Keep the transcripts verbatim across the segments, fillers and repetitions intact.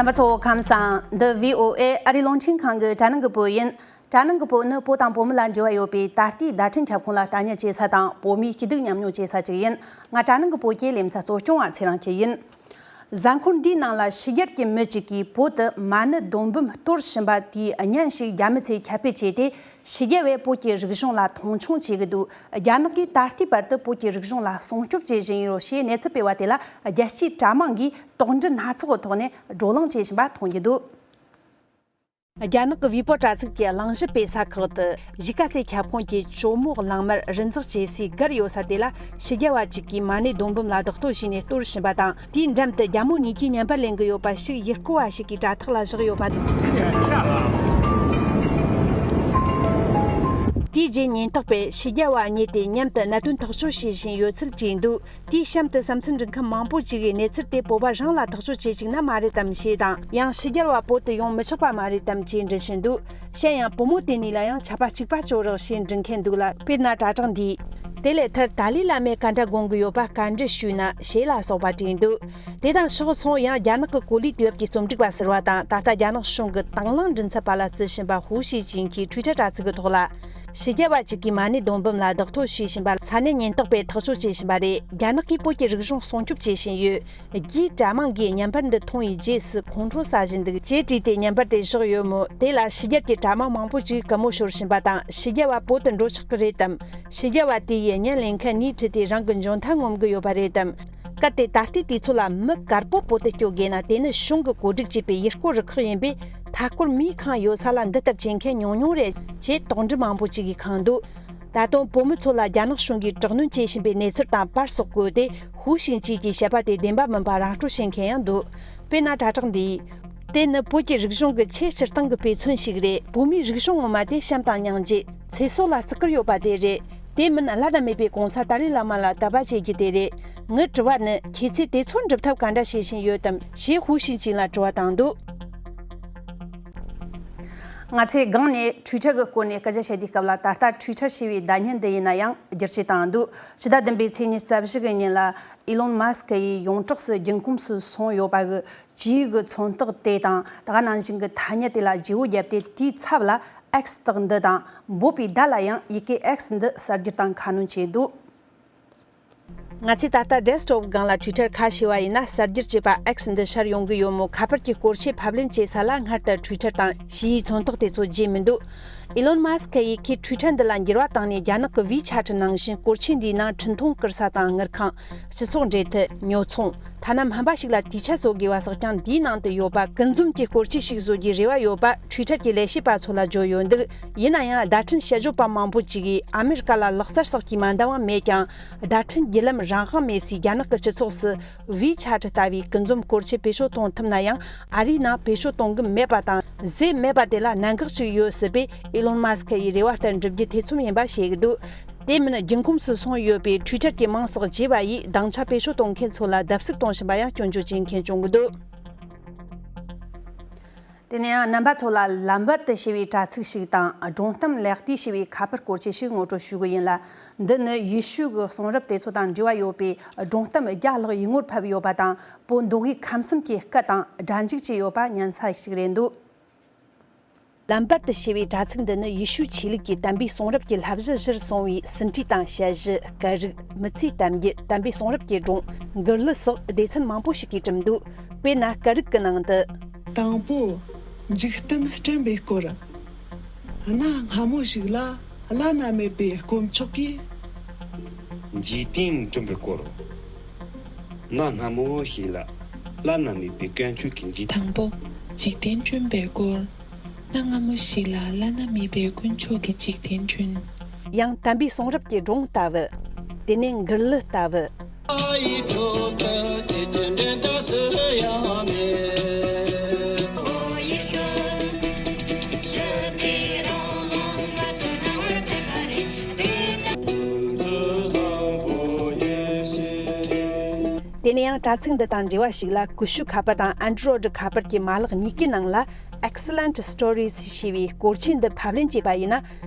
རྣམ་པ་ཚོ་ཁམས་བཟང་། འདི་བྷི་ཨོ་ཨེ་ཨ་རིའི་རླུང་འཕྲིན་ཁང་གི་གྲྭ་ནང་གི་བོད་ཡིན། གྲྭ་ནང་གི་བོད་ནི་བོད་དང་བོད་མི་ལ་འབྲེལ་བ་ཡོད་པའི་ད་ལྟའི་བརྡ་འཕྲིན་ཁྱབ་ཁོངས་ལ་ལྟ་ཉན་བྱེད་ས་དང་བོད་མིའི་སྐྱིད་སྡུག་མཉམ་མྱོང་བྱེད་ས་ཅིག་ཡིན། ང་གྲྭ་ནང་གི་བོད་ཀྱི་ལེ་ཚན་གཙོ་སྐྱོང་བ་ཚེ་རིང་སྐྱིད་ཡིན། གཟའ་འཁོར་འདིའི་ནང་ལ་ཕྱི་རྒྱལ་གྱི་མི་གཅིག་གིས་བོད་དུ་མ་ཎི་རྡོ་འབུམ་གཏོར་བཞིན་པ་དེའི་བརྙན་ཞིག་རྒྱ་མི་ཚོས་ཁྱབ་སྤེལ་བྱས་ཏེ། ཕྱི་རྒྱལ་བས་བོད་ཀྱི་རིག་གཞུང་ལ་མཐོང་ཆུང་བྱེད་ཀྱི་འདུག་རྒྱ་ནག་གིས་ད་ལྟའི་བར་དུ་བོད་ཀྱི་རིག་གཞུང་ལ་སྲུང་སྐྱོབ་བྱེད་བཞིན་ཡོད་ཞེས་གནས་ཚུལ་སྤེལ་བ་དེ་ལ། རྒྱལ་སྤྱིའི་དྲ་དམངས་ཀྱིས་དོགས་འདྲི་སྣ་ཚོགས་ཀྱི་ཐོག་ནས་བགྲོ་གླེང་བྱེད་བཞིན་པ་མཐོང་རྒྱུ་འདུག་རྒྱ་ནག་གི་ཝི་པོ་དྲ་ཚིགས་ཀྱི་གླེང་གཞི་སྤེལ་ས་ཁག་ཏུ་གཞིས་ཀ་རྩེ་ཁྱབ་ཁོངས་ཀྱི་ཇོ་མོ་གླང་མར་རི་འཛེག་བྱེད་སའི་སྒར་ཡོད་ས་དེ་ལ་ཕྱི་རྒྱལ་བ་གཅིག་གིས་མ་ཎི་རྡོ་འབུམ་ལ་རྡོག་གཏོར་བྱས་ནས་གཏོར་བཞིན་པ་དང་། དེའི་འགྲམ་དུ་རྒྱ་མོ་གཉིས་ཀྱིས་བརྙན་པར་ལེན་གྱི་ཡོད་པ་ཞིག་ཡུལ་སྐོར་བ་ཞིག་གིས་དྲ་ཐག་ལ་བཞག་ཡོད་པ། དེའི་རྗེས་ཉེན་རྟོག་པས་ཕྱི་རྒྱལ་བ་གཉིས་དེ་མཉམ་དུ་གནད་དོན་ཐག་གཅོད་བྱེད་བཞིན་ཡོད་ཚུལ་བྲིས་འདུག་དེའི་གཤམ་དུ་བསམ་ཚུལ་འབྲི་མཁན་མང་པོ་ཞིག་གིས་གནས་ཚུལ་དེ་བོད་པ་རང་ལ་ཐག་གཅོད་བྱེད་ཅིག་ན་མ་རེད་དམ་ཞེས་དང་། ཡང་ཕྱི་རྒྱལ་བ་བོད་དུ་ཡོང་མི་ཆོག་པ་མ་རེད་དམ་ཅེས་འདྲི་བཞིན་འདུག་གཞན་ཡང་བུ་མོ་དེ་གཉིས་ལ་ཡང་ཆད་པ་གཅིག་པ་གཅོད་རོགས་ཞེས་འདྲི་མཁན་འདུག་ལ། དཔེར་ན་དྲ་གྲགས་འདིས། དེ་ལས་མཐར་ཏཱ་ལའི་བླ་མས་ག་འདྲ་དགོངས་ཀྱི་ཡོད་པ་བཀའ་འདྲི་ཞུས་ན་ཞེས་ལ་སོགས་པ་བྲིས་འདུག་དེ་དང་ཕྱོགས་མཚུངས་ཡང་རྒྱ་ནག་གི་གོ་ལའི་དུས་བབ་ཀྱི་རྩོམ་སྒྲིག་པ་ཟུར་པ་དང་ད་ལྟ་རྒྱ་ནག་གཞུང་གི་དང་བླངས་མགྲིན་ཚབ་པ་ལ་བརྩི་བཞིན་པ་ཧུའུ་ཞི་ཅིན་གྱིས་ཊུའི་ཊར་དྲ་ཚིགས་ཀྱི་ཐོག་ལ། ཕྱི་རྒྱལ་བ་གཅིག་གིས་མ་ཎི་རྡོ་འབུམ་ལ་རྡོག་གཏོར་བྱས་བཞིན་པ་ས་གནས་ཉེན་རྟོག་པས་ཐག་གཅོད་བྱས་བཞིན་པ་རེད། རྒྱ་ནག་གིས་བོད་ཀྱི་རིག་གཞུང་སྲུང་སྐྱོབ་བྱེད་བཞིན་ཡོད། རྒྱའི་དྲ་དམངས་ཀྱིས་བརྙན་པར་འདི་མཐོང་བའི་རྗེས་སུ་ཁོང་ཁྲོ་ཟ་བཞིན་འདུག་ཅེས་བྲིས་ཏེ་བརྙན་པར་དེ་བཞག་ཡོད་མོད། དེ་ལ་ཕྱི་རྒྱལ་གྱི་དྲ་དམངས་མང་པོ་ཞིག་སྐུ་ངོ་ཤོར་བཞིན་པ་དང་། ཕྱི་རྒྱལ་བ་བོད་དུ་འགྲོ་ཆོག་གི་རེད་དམ། ཕྱི་རྒྱལ་བ་དེ་ཡིས་བརྙན་ལེན་མཁན་གཉིས་ཁྲིད་དེ་རང་གི་འཇོན་ཐང་ངོམ་གྱི་ཡོད་པ་རེད་དམ། གལ་ཏེ་ད་ལྟའི་དུས་ཚོད་ལ་མི་དཀར་པོ་བོད་དུ་སྐྱོད་དགོས་ན། དེ་ནི་གཞུང་གིས་གོ་སྒྲིག་བྱས་པའི་ཡུལ་སྐོར་རུ་ཁག་ཡིན་པས། མཐའ་སྐོར་མིའི་ཁང་ཡོད་ས་ལ་འདི་ལྟར་བྱེད་མཁན་ཉུང་ཉུང་རེད་ཅེས་དོགས་འདྲི་མང་པོ་ཅིག་གིས་བསྐངས་འདུག་ད་དུང་བོད་མི་ཚོ་ལ་རྒྱ་ནག་གཞུང་གིས་དྲག་གནོན་བྱེད་བཞིན་པའི་གནས་ཚུལ་དང་པར་སོགས་བཀོད་དེ། ཧུའུ་ཞིན་ཅིན་གྱི་བཤད་པ་དེ་བདེན་པ་མིན་པ་ར་སྤྲོད་བྱེད་མཁན་ཡང་འདུག་དཔེར་ན་དྲ་གྲགས་འདིས། དེ་ནི་བོད་ཀྱི་རིག་གཞུང་གི་ཆེས་སྤྱིར་བཏང་གི་དཔེ་མཚོན་ཞིག་རེད། བོད་མིའི་རིག་གཞུང་ངོ་མ་དེ་བྱམས་དང་སྙིང་རྗེ། ཚེ་སྲོག་ལ་བརྩི་བཀུར་ཡོད་པ་དེ་རེད། དེ་མིན་བླ་ན་མེད་པའི་གོང་ས་ཏཱ་ལའི་བླ་མ་ལ་དད་པ་བྱེད་རྒྱུ་དེ་རེད། ངའི་དྲི་བ་ནི། ཁྱེད་ཚོས་དེ་ཚོ་འགྲུབ་ཐབས་ག་འདྲ་བྱེད་བཞིན་ཡོད་དམ་ཞེས་ཧུའུ་ཞིན་ཅིན་ལ་དྲི་བ་བཏང་འདུག་ང་ཚོས་སྒང་ནས་ཊུའི་ཊར་གྱི་སྐོར་ནས་སྐད་ཆ་བཤད་དུས་སྐབས་ལ། ད་ལྟ་ཊུའི་ཊར་ཞེས་པའི་བརྡ་བརྙན་འདི་ཡིན་ན་ཡང་བསྒྱུར་བཅོས་བཏང་འདུག་ཕྱི་ཟླ་བདུན་པའི་ཚེས་ཉི་ཤུ་རྩ་བཞི་གི་ཉིན་ལ་ཨི་ལོན་མཱ་སི་ཁི་ཡིས་ཡོངས་གྲགས་སུ་རྒྱུན་ཁོངས་སུ་སོང་ཡོད་པ་གི་ཇུས་ཀྱི་མཚོན་རྟགས་དེ་དང་ད་ག་ནང་བཞིན་གྱི་ཐ་སྙད་དེ་ལ་བརྗེ་བོ་བརྒྱབ་སྟེ། དེའི་ཚབ་ལ་ཨེགས་རྟགས་འདི་དང་འབོད་པའི་བརྡ་ལ་ཡང་ཡི་གེ་ཨེགས་འདི་གསར་བསྒྱུར་དང་ཁ་སྣོན་བྱས་འདུག་ང་ཚོས་ད་ལྟ་ཌེ་སི་ཊོབ་སྒང་ལ་ཊུའི་ཊར་ཁ་ཕྱེ་བ་ཡིན་ན། གསར་བསྒྱུར་བྱས་པ་ཨེགས་འདི་ཤར་ཡོང་གི་ཡོད་མོད། ཁ་པར་གྱི་སྐོར་ཆས་ཕབ་ལེན་བྱེད་ས་ལ་སྔར་ལྟར་ཊུའི་ཊར་དང་ཞི་བའི་མཚོན་རྟགས་དེ་ཚོ་བརྗེས་མི་འདུག་ཨི་ལོན་མཱ་སི་ཁི་ཡིས་ཁོས་ཊུའི་ཊར་འདི་ལ་འགྱུར་བ་བཏང་ནས། རྒྱ་ནག་གི་ཝི་ཆ་ཊི་ནང་བཞིན་སྐོར་ཆས་འདིའི་ནང་འཕྲིན་ཐུང་བསྐུར་ས་དང་དངུལ་ཁང་། སྤྱི་ཚོགས་འབྲེལ་མཐུད། ཉོ་ཚོང་། ཐ་ན་སྨན་པ་ཞིག་ལ་དུས་ཆད་བཟོ་དགོས་པ་སོགས་ཀྱང་འདིའི་ནང་དུ་ཡོད་པ། ཀུན་འཛོམས་ཀྱི་སྐོར་ཆས་ཤིག་བཟོ་རྒྱུའི་རེ་བ་ཡོད་པ་ཊུའི་ཊར་གྱི་ལས་བྱེད་པ་ཚོ་ལ་བརྗོད་ཡོད་འདུག་ཡིན་ན་ཡང་། བརྡ་འཕྲིན་དཔྱད་བརྗོད་པ་མང་པོ་ཅིག་གིས་ཨ་མེ་རི་ཀ་ལ་ལག་རྩལ་སོགས་ཀྱི་མ་འདང་བ་མེད་ཀྱང་། བརྡ་འཕྲིན་བརྒྱུད་ལམ་རང་དབང་མེད་སའི་རྒྱ་ནག་གི་སྤྱི་ཚོགས་སུ། ཝི་ཆ་ཊི་ལྟ་བུའི་ཀུན་འཛོམས་སྐོར་ཆས་བེད་སྤྱོད་གཏོང་ཐུབ་ན་ཡང་། ཨ་རིའི་ནང་བེད་སྤྱོད་གཏོང་གི་མེད་པ་དང་། ཟས་མེད་པ་དེ་ལ་གནད་འགག་ཅིག་ཡོད་སྲིད་པས། ཨི་ལོན་མཱ་སི་ཁི་ཡི་རེ་བ་ལྟར་འགྲུབ་རྒྱུ་ཐེ་ཚོམ་ཡིན་པ་བཤད་ཀྱི་འདུག་དེ་མིན་རྒྱུན་ཁོངས་སུ་སོང་ཡོད་པའི་ཊུའི་ཊར་གྱི་མིང་སོགས་བརྗེས་པ་ཡིས་སྡིངས་ཆ་བེད་སྤྱོད་གཏོང་མཁན་ཚོ་ལ་བརྡབ་གསིག་གཏོང་བཞིན་པ་ཡང་སྐྱོན་བརྗོད་བྱེད་མཁན་བྱུང་གི་འདུག་དེ་ནས་ཡང་རྣམ་པ་ཚོ་ལ་ལམ་བར་དུ་ཞེས་པའི་དྲ་ཚིགས་ཤིག་དང་སྒྲུང་གཏམ་ལེགས་བལྟས་ཞེས་པའི་ཁ་པར་སྐོར་ཆས་ཤིག་ངོ་སྤྲོད་ཞུ་གི་ཡིན་ལ། འདི་ནི་ཡེ་ཤུ་གི་གསུང་རབ་དེ་ཚོ་དང་འབྲེལ་བ་ཡོད་པའི་སྒྲུང་གཏམ་བརྒྱ་ལྷག་ཡིག་ངོར་ཕབ་ཡོད་པ་དང་། བོད་མདོ་དབུས་ཁམས་གསུམ་གྱི་སྐད་དང་སྒྲ་འཇུག་བྱས་ཡོད་པ་ཉན་ས་ཞིག་རེད་འདུག་ལམ་བར་དུ་ཞེས་པའི་དྲ་ཚིགས་འདི་ནི་ཡེ་ཤུའི་ཆོས་ལུགས་ཀྱི་དམ་པའི་གསུང་རབ་ཀྱི་བསླབ་གཞི་གཞིར་བཟུང་བའི་ཟིན་བྲིས་དང་དཔྱད་གཞི། སྐད་རིགས། མི་ཚེའི་གཏམ་རྒྱུད། དམ་པའི་གསུང་རབ་ཀྱི་སྒྲུང་། མགུར་གླུ་སོགས་སྡེ་ཚན་མང་པོ་ཞིག་གིས་བསྒྲུབས་འདུག་དཔེར་ན། སྐད་རིགས་ཀྱི་ནང་དུ། དང་པོ། འཇིག་རྟེན་སྐྲུན་པའི་སྐོར། གནའ་སྔ་མོ་ཞིག་ལ་བླ་ན་མེད་པའི་དཀོན་མཆོག་གིས། འཇིག་རྟེན་བསྐྲུན་པའི་སྐོར། གནའ་སྔ་མོ་ཞིག་ལ་བླ་ན་མེད་པའི་དཀོན་མཆོག་གིས་འཇིག་དང་པོ། འཇིག་རྟེན་བསྐྲུན་པའི་སྐོར། གནའ་སྔ་མོ་ཞིག་ལ་བླ་ན་མེད་པའི་དཀོན་མཆོག་གིས་འཇིག་རྟེན་བསྐྲུན། ཡང་དམ་པའི་གསུང་རབ་ཀྱི་སྒྲུང་ལྟ་བུ། དེ་ནས་མགུར་གླུ་ལྟ་བུ། དེ་ནས་ཡང་དྲ་ཚིགས་འདི་དང་འབྲེལ་བ་ཞིག་ལ། ཀུ་ཤུ་ཁ་པར་དང་ཨན་ཌོ་རོ་ཌི་ཁ་པར་གྱི་མ་ལག་གཉིས་ཀའི་ནང་ལ་ Excellent Stories ཞེས་པའི་སྐོར་ཆས་འདི་ཕབ་ལེན་བྱས་པ་ཡིན་ན།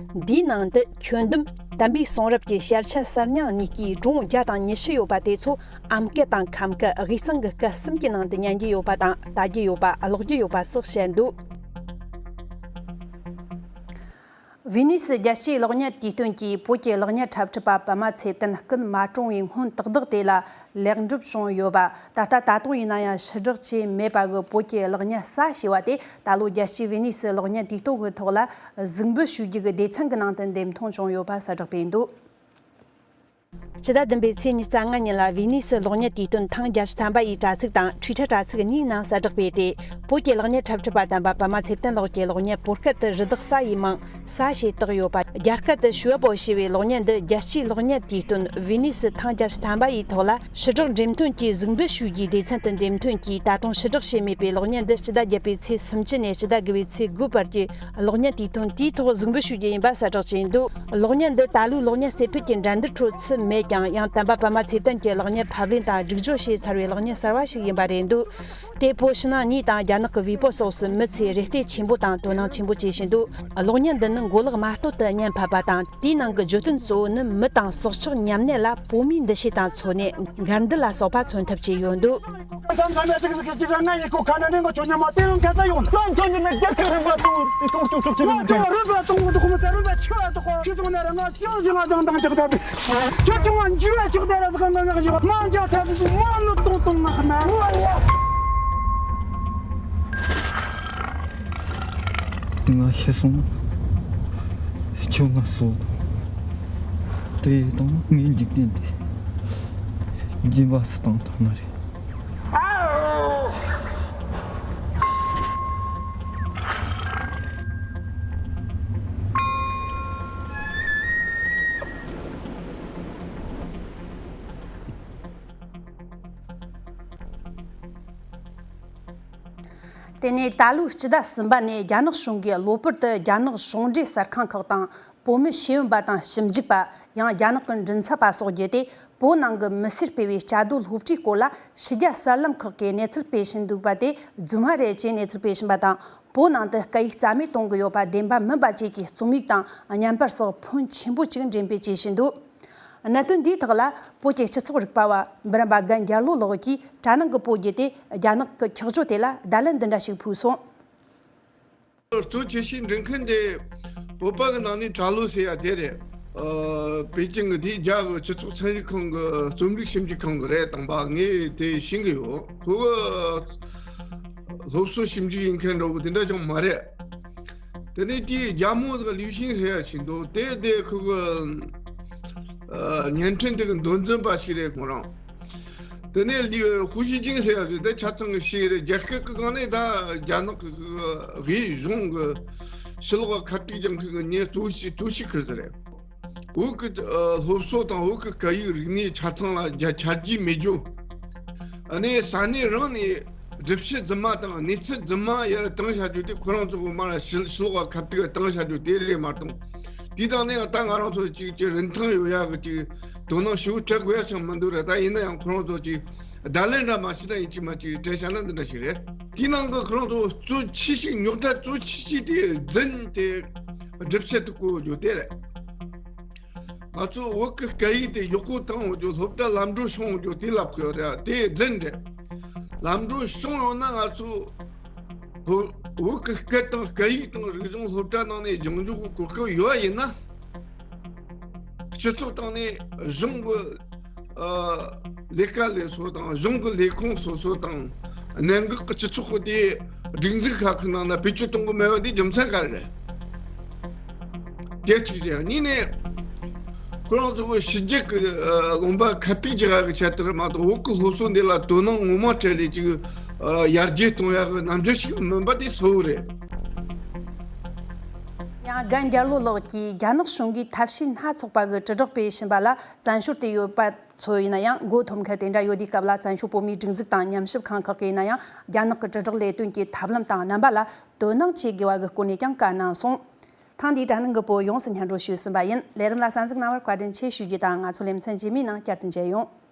འདིའི་ནང་དུ་ཁྱོན་བསྡོམས་དམ་པའི་གསུང་རབ་ཀྱི་ཞལ་ཆད་གསར་རྙིང་གཉིས་ཀྱི་སྒྲུང་བརྒྱ་དང་ཉི་ཤུ་ཡོད་པ་དེ་ཚོ་ཨམ་སྐད་དང་ཁམས་སྐད། དབུས་གཙང་གི་སྐད་གསུམ་གྱི་ནང་དུ་ཉན་རྒྱུ་ཡོད་པ་དང་ལྟ་རྒྱུ་ཡོད་པ། ཀློག་རྒྱུ་ཡོད་པ་སོགས་བཤད་འདུག། ཝི་ནི་སི་རྒྱལ་སྤྱིའི་གློག་བརྙན་དུས་སྟོན་གྱིས་བོད་ཀྱི་གློག་བརྙན་འཁྲབ་ཁྲིད་པ་པདྨ་ཚེ་བརྟན་སྐུ་མ་གྲོངས་པའི་སྔོན་ཏག་ཏག་དེ་ལ་ལེགས་འགྲུབ་བྱུང་ཡོད་པ། ད་ལྟ་ད་དུང་ཡིན་ན་ཡང་ཕྱིར་བསྒྲགས་བྱས་མེད་པ་གི་བོད་ཀྱི་གློག་བརྙན་གསར་ཞེས་པ་དེ་ད་ལོ་རྒྱལ་སྤྱིའི་ཝི་ནི་སི་གློག་བརྙན་དུས་སྟོན་གྱི་ཐོག་ལ་གཟིགས་འབུལ་ཞུ་རྒྱུ་གི་སྡེ་ཚན་གྱི་ནང་དུ་འདེམས་ཐོན་བྱུང་ཡོད་པ་གསལ་བསྒྲགས་བྱས་འདུག། སྤྱི་ཟླ་བདུན་པའི་ཚེས་ཉི་ཤུ་རྩ་ལྔ་ཉིན་ལ་ཝི་ནི་སི་གློག་བརྙན་དུས་སྟོན་ཐེངས་བརྒྱད་ཅུ་ཐམ་པ་ཡི་དྲ་ཚིགས་དང་Twitter་དྲ་ཚིགས་གཉིས་ནང་གསལ་བསྒྲགས་བྱས་ཏེ། བོད་ཀྱི་གློག་བརྙན་འཁྲབ་ཁྲིད་པ་དམ་པ་པདྨ་ཚེ་བརྟན་ལགས་ཀྱི་གློག་བརྙན་བོད་སྐད་དུ་རི་དྭགས་གསའ་ཡི་མིང་གསར་ཞེས་བཏགས་ཡོད་པ། རྒྱ་སྐད་དུ་ཞུ་བ་པོ་ཞེས་པའི་གློག་བརྙན་འདི་རྒྱལ་སྤྱིའི་གློག་བརྙན་དུས་སྟོན་ཝི་ནི་སི་ཐེངས་བརྒྱད་ཅུ་ཐམ་པ་ཡི་ཐོག་ལ་ཕྱིར་བསྒྲགས་འགྲེམས་སྟོན་གྱིས་གཟིགས་འབུལ་ཞུ་རྒྱུའི་སྡེ་ཚན་དུ་འདེམས་ཐོན་གྱིས། ད་དུང་ཕྱིར་བསྒྲགས་བྱས་མེད་པའི་གློག་བརྙན་འདི་སྤྱི་ཟླ་བརྒྱད་པའི་ཚེས་སུམ་ཅུ་ནས་སྤྱི་ཟླ་དགུ་པའི་ཚེས་དགུ་བར་གྱི་གློག་བརྙན་དུས་སྟོན་དེའི་ཐོག་གཟིགས་འབུལ་ཞུ་རྒྱུ་ཡིན་པ་གསལ་བསྒྲགས་བྱས་འདུག། གློག་བརྙན་འདི་ད་ལོའི་གློག་བརྙན་རྩེ་ཕུད་ཀྱི་འགྲན་བསྡུར་ཁྲོད་ཚུད་མེད་ཀྱང་། ཡང་དམ་པ་པདྨ་ཚེ་བརྟན་གྱི་གློག་བརྙན་ཕབ་ལེན་དང་སྒྲིག་སྦྱོར་བྱས་ཚར་བའི་གློག་བརྙན་གསར་བ་ཞིག་ཡིན་པ་རེད་འདུག། དེ་བོད་ཕྱི་ནང་གཉིས་དང་རྒྱ་ནག་གི་བལ་པོ་སོགས་སུ་མི་ཚོས་རེ་ལྟོས་ཆེན་པོ་དང་དོ་སྣང་ཆེན་པོ་བྱེད་བཞིན་འདུག། གློག་བརྙན་འདི་ནི་མགོ་ལོག་སྨྲ་བསྟོད་དུ་བརྙན་ཕབ་པ་དང་། དེའི་ནང་གི་བརྗོད་དོན་གཙོ་བོ་ནི་མི་དང་སྲོག་ཆགས་མཉམ་གནས་ལ་བོད་མིའི་འདུ་ཤེས་དང་འཚོ་གནས། འགལ་འདུ་ལ་སོགས་པ་མཚོན་ཐབས་བྱས་ཡོད་འདུག། མཚམས་མཚམས་ཡ་ཅིག་ཟིག་གི་ཅིག་ང་ཡི་ཁོ་ཁ་ན་རིང་གི་ཆོ་ཉི་མ་དེ་རང་ཁ་ཚ་ཡོང་། ཙམ་ཁྱོད་ནི་ནི་རྒྱལ་ཁབ་རིམ་པ་དང་ཏོག་ཏོག་ཏོག་ཏོག་ང་ཅང་རིམ་པ་དང་གི་དུག་མི་ཚ་རིམ་པ་ཆུ་བ་དོག་ཁོ་ཁྱི་ཚོང་ནས་ར་ང་ཅང་ཟིག་ང་དང་དང་ཅག་ད་ཁྱོད་ཀྱང་ང་འཇུ་བ་ཅག་དེ་ར་ཟིག་ང་ང་ཞིག་མ་འཇག་ཐབས་ཟིག་མ་ནུ་ཏོང་ཏོང་ང་ཁ་ན་རུ་བ་ཡ། ང་ཤི་སོང་ན་ཁྱོད་ང་སོ་དང་། དེ་དང་ངའི་འཇིག་རྟེན་དེ་སྦྱིན་པ་སུ་བཏང་ཐུབ་ནི་རེད། དེ་ནས་ད་ལོའི་སྤྱི་ཟླ་གསུམ་པ་ནས་རྒྱ་ནག་གཞུང་གིས་གློ་བུར་དུ་རྒྱ་ནག་གཞུང་འབྲེལ་གསར་ཁང་ཁག་དང་། བོད་མི་ཤེས་ཡོན་པ་དང་ཞིབ་འཇུག་པ། ཡང་རྒྱ་ནག་གི་མགྲིན་ཚབ་པ་སོགས་བརྒྱུད་དེ། བོད་ནང་གི་མི་སེར་སྤེལ་བའི་བཅའ་སྡོད་སློབ་གྲྭའི་སྐོར་ལ་ཕྱི་རྒྱལ་གསར་ལམ་ཁག་གིས་གནས་ཚུལ་སྤེལ་བཞིན་འདུག་པ་དེ་རྫུན་མ་རེད་ཅེས་གནས་ཚུལ་སྤེལ་བཞིན་པ་དང་། བོད་ནང་དུ་སྐད་ཡིག་རྩ་མེད་གཏོང་གི་ཡོད་པ་བདེན་པ་མིན་པ་བཅས་ཀྱི་རྩོམ་ཡིག་དང་བརྙན་པར་སོགས་ཕོན་ཆེན་པོ་ཅིག་འགྲེམས་སྤེལ་བྱེད་བཞིན་འདུག། གནད་དོན་འདིའི་ཐོག་ལ་བོད་ཀྱི་སྤྱི་ཚོགས་རིག་པ་བ་འབུམ་རམས་པ་རྒན་རྒྱལ་ལོ་ལགས་ཀྱིས་དྲ་ནང་གི་བོད་བརྒྱུད་དེ་རྒྱ་ནག་གི་འཁྱོག་བརྗོད་དེ་ལ་བརྡ་ལན་འདི་འདྲ་ཞིག་ཕུལ་སོང་། གཙོ་ཆེ་ཤོས་འབྲི་མཁན་དེ་བོད་པ་གི་ནང་ནས་གྲྭ་བློན་ཟེར་ཡ་དེ་རེད། ཨ། པེ་ཅིང་གི་དེའི་རྒྱ་གི་སྤྱི་ཚོགས་ཚན་རིག་ཁང་གི་རྩོམ་རིག་ཞིབ་འཇུག་ཁང་གི་རེད། དང་པ་ངས་དེ་ཤེས་ཀྱི་ཡོད། ཁོ་གི་སློབ་གསོ་ཞིབ་འཇུག་ཡིན་མཁན་འདྲ་བོ་དེ་འདྲ་ཅང་མ་རེད། དེ་ནས་དེའི་རྒྱ་མོ་ཟིག་ལིའུ་ཤིང་ཟེར་ཡ་ཞིག་འདུག། དེ་དེ་ཁོ་གི་ཨ། བརྙན་འཕྲིན་དེ་གི་མདོ་འཛིན་པ་ཞིག་རེད་ཁོ་རང་། དེ་ནས་ལི་ཧུའུ་ཞི་ཅིང་ཟེར་ཡ་ཞིག་དེ་ཆ་ཚང་གི་ཞིག་རེད། རྒྱ་སྐད་གི་སྒང་ནས་ད་རྒྱ་ནག་གི་དབུས་གཞུང་གི་ཕྱི་ལོགས་ཁ་ཐུག་སྦྱང་མཁན་གི་མྱི་གཙོ་ཆེ་གཙོ་ཆེ་ཁུར་ཟེར་རེད། བོད་ཀྱི་ཨ། སློབ་གསོ་དང་བོད་ཀྱི་སྐད་ཡིག་རིག་གནས་ཆ་ཚང་ལ་རྒྱ་ཆ་རྒྱུས་མེད་རྒྱུ། ཨ་ནི་ས་གནས་རང་ནས་སྒྲུབ་བྱེད་རྫུན་མ་དང་གནས་ཚུལ་རྫུན་མ་ཡར་བཏང་བྱ་རྒྱུ་དེ་ཁོ་རང་ཚོ་གི་མར་ཕྱི་ཕྱི་ལོགས་ཁ་ཐུག་བཏང་བྱ་རྒྱུ་དེ་རེད་མ་གཏོགས། དེའི་སྟེང་ནས་ད་ང་རང་ཚོ་ཅིག་ཅིག་རིན་ཐང་ཡོད་ཡག་གི་ཅིག་དོ་སྣང་ཞེ་པོ་སྤྲད་དགོས་ཡ་ཅང་མི་འདུག་ར། ད་ཡིན་ན་ཡང་ཁོ་རང་ཚོ་ཅིག་བརྡ་ལན་འདྲ་མ་ཞིག་ད་ཡིན་གཅིག་མ་གཅིག་སྤྲད་བྱ་ན་འདི་འདྲ་ཞིག་རེད། དེའི་ནང་གི་ཁོ་རང་ཚོ་གཙོ་ཆེ་ཤོས་རྙོག་དྲ་གཙོ་ཆེ་ཤོས་དེ་རྫུན་དེ་སྒྲུབ་བྱེད་དུ་བཀོལ་རྒྱུ་དེ་རེད། ང་ཚོ་བོད་ཀྱི་སྐད་ཡིག་དེ་ཡག་པོ་བཏང་འོང་རྒྱུ། སློབ་གྲྭ་ལམ་འགྲོ་བྱུང་འོང་རྒྱུ་དེ་ལབ་དགོས་རེད། དེ་རྫུན་རེད། ལམ་འགྲོ་བྱུང་ཡོང་ན་ང་ཚོ་བོད་བོད་ཀྱི་སྐད་དང་སྐད་ཡིག་དང་རིག་གཞུང་སློབ་གྲྭ་ནང་ནས་སྦྱང་རྒྱུ་གི་གོ་སྐབས་ཡོད་པ་ཡིན་ན། སྤྱི་ཚོགས་སྟེང་ནས་གཞུང་གི་ཨ། ལས་ཀ་ལས་སོ་དང་གཞུང་གི་ལས་ཁུངས་སོ་སོ་དང་གནད་འགག་གི་སྤྱི་ཚོགས་ཀྱི་དེ་སྒྲིག་འཛུགས་ཁག་གི་ནང་ན་བེད་སྤྱོད་གཏོང་གི་མེད་པ་འདི་རྒྱུ་མཚན་ག་རེ་རེད། དེ་གཅིག་བྱས། གཉིས་ནས་ཁོ་རང་ཚོ་གི་ཕྱི་རྒྱལ་གི་ཨ། ལུང་པ་ཁ་ཐུག་རྒྱག་ཡག་གི་ཆེད་དུ་མ་གཏོགས་བོད་ཀྱི་སློབ་གསོ་འདི་ལ་དོ་སྣང་ངོ་མ་སྤྲད་ལས་ཅིག་ཨ། ཡར་རྒྱས་གཏོང་ཡག་གི་རྣམ་འགྱུར་ཞིག་མིན་པ་དེ་གསལ་པོ་རེད། ཡང་རྒན་རྒྱལ་ལོ་ལགས་ཀྱིས་རྒྱ་ནག་གཞུང་གིས་ཐབས་ཤེས་སྣ་ཚོགས་པ་གི་དྲིལ་བསྒྲགས་སྤེལ་བཞིན་པ་ལ་བཙན་བྱོལ་དུ་ཡོད་པ་ཚོ་ཡིན་ན་ཡང་མགོ་འཐོམ་མཁན་དེ་འདྲ་ཡོད་དུས་སྐབས་ལ་བཙན་བྱོལ་བོད་མིའི་སྒྲིག་འཛུགས་དང་ཉམས་ཞིབ་ཁང་ཁག་གིས་ཡིན་ན་ཡང་རྒྱ་ནག་གི་དྲིལ་བསྒྲགས་ལས་དོན་གྱི་ཐབས་ལམ་དང་རྣམ་པ་ལ་དོ་སྣང་བྱེད་དགོས་པ་གི་སྐོར་ནས་ཀྱང་བཀའ་གནང་སོང་། ཐེངས་འདིའི་དྲ་སྣང་གི་པོ་ཡོངས་སུ་སྙན་སྒྲོན་ཞུས་ཟིན་པ་ཡིན། ལས་རིམ་ལ་གསན་གཟིགས་གནང་བར་བཀའ་དྲིན་ཆེ་ཞུ་རྒྱུ་དང་། ང་ཚོ་ལེ་ཚན་རྗེས་མའི་ནང་བསྐྱར་དུ་མཇལ་ཡོང་།